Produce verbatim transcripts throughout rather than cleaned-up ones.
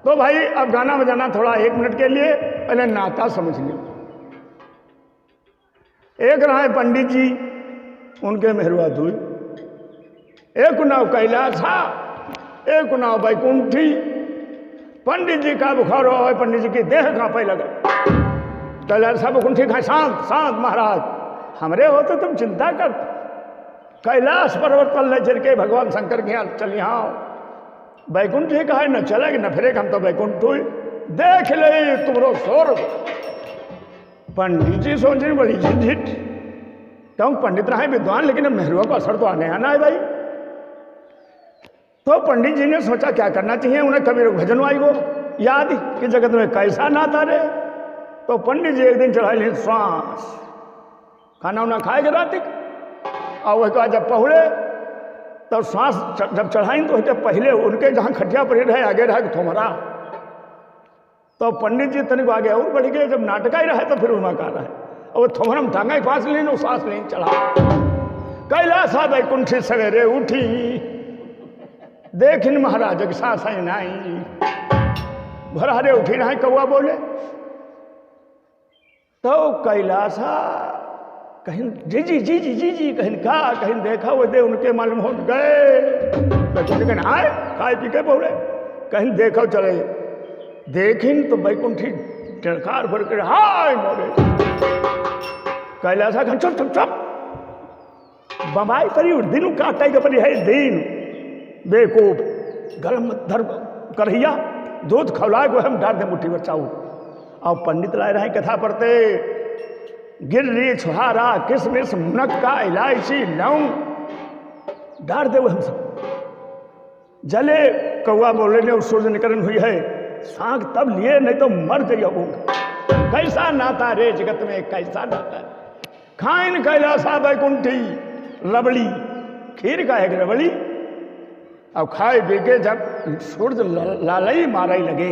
तो भाई, अब गाना बजाना थोड़ा एक मिनट के लिए, पहले नाता समझ लीं। एक रहा है पंडित जी, उनके मेहरुआ दुई, एक नाव कैलासा, एक नाव बैकुंठी। पंडित जी का बुखार हुआ है, पंडित जी की देह कांपे लगे। कैलासा बैकुंठी कहे, "शांत, शांत महाराज, हमरे होते तुम चिंता करते। कैलास पर्वत पर ले चल के भगवान शंकर के यहाँ चली आओ। बैकुंठी कहे, न चलेग, न फिरेग, हम तो बैकुंठ हुई। देख ले तुमरो स्वर्ग।" पंडित जी सोचे, "बड़ी झंझट।" क्यों, पंडित रहे विद्वान, लेकिन अब मेहरुआ को असर तो आने आना है भाई। तो पंडित जी ने सोचा क्या करना चाहिए, उन्हें कबीर को भजन आई गो याद कि जगत में कैसा नाता रे। तो पंडित जी एक दिन चढ़ाई ली श्वास, खाना उना खाए के रात, और वह कहा जब पहुड़े, तब श्वास च-, जब चढ़ाई तो वह पहले उनके जहाँ खटिया पर रहे, आगे रहे थोमरा। तो पंडित जी तनिक आगे और बढ़ गए, जब नाटक ही रहे तो फिर उमा का रहे। और थोमरम टांगा ही पास लेन, श्वास लेन चढ़ा। कैलासा बैकुंठी सवेरे उठी, देखिन महाराज के सास है नाई। भोरहरे उठी रहे, कौआ बोले। तो कैलासा कहिन, "जी जी, जी जी, जी जी," कहिन, "का?" कहिन, "देखा वो दे उनके मालूम हो गए।" बैकुंठी कहिन, "हाय, खाए पी के बोले।" कहिन, "देखो चले।" देखिन तो बैकुंठी डंडकार भर के, "हाय मोरे।" कैलासा कहिन, "चुप, चुप, चुप।" बम्बाई परी उठ दिन काटे के परी है दिन। बेवकूफ, गरम धर करहिया, दूध खौला के हम डार दे मुट्ठी भर चाउर। और पंडित लाए रहे कथा पढ़ते, गिर्री, छुहारा, किसमिस, मुनक्का, इलायची, लौंग, डार दे हम सब। जले कौआ बोले ने, सूरज निकरन हुई है, सांग तब लिए, नहीं तो मर जाइए वो। कैसा नाता रे जगत में, कैसा नाता रे। खाइन कैलासा बैकुंठी रबड़ी, खीर का एक रबड़ी, और खाए पी के जब सूरज ल-, लालई मारई लगे,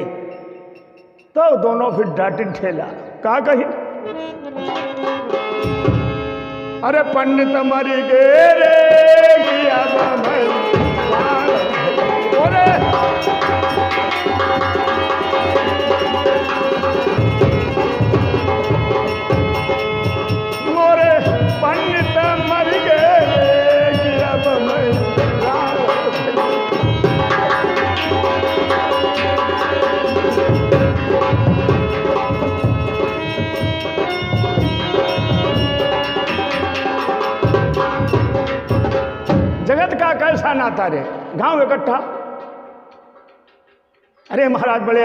तो दोनों फिर डाटिन ठेला। का कही? अरे पंडित मरि गे रे, कि अब मैं पार भई। अरे मोरे पंडित मरि गे रे, कि अब मैं पार भई। जगत का कैसा नाता रे, गांव इकट्ठा। अरे महाराज बड़े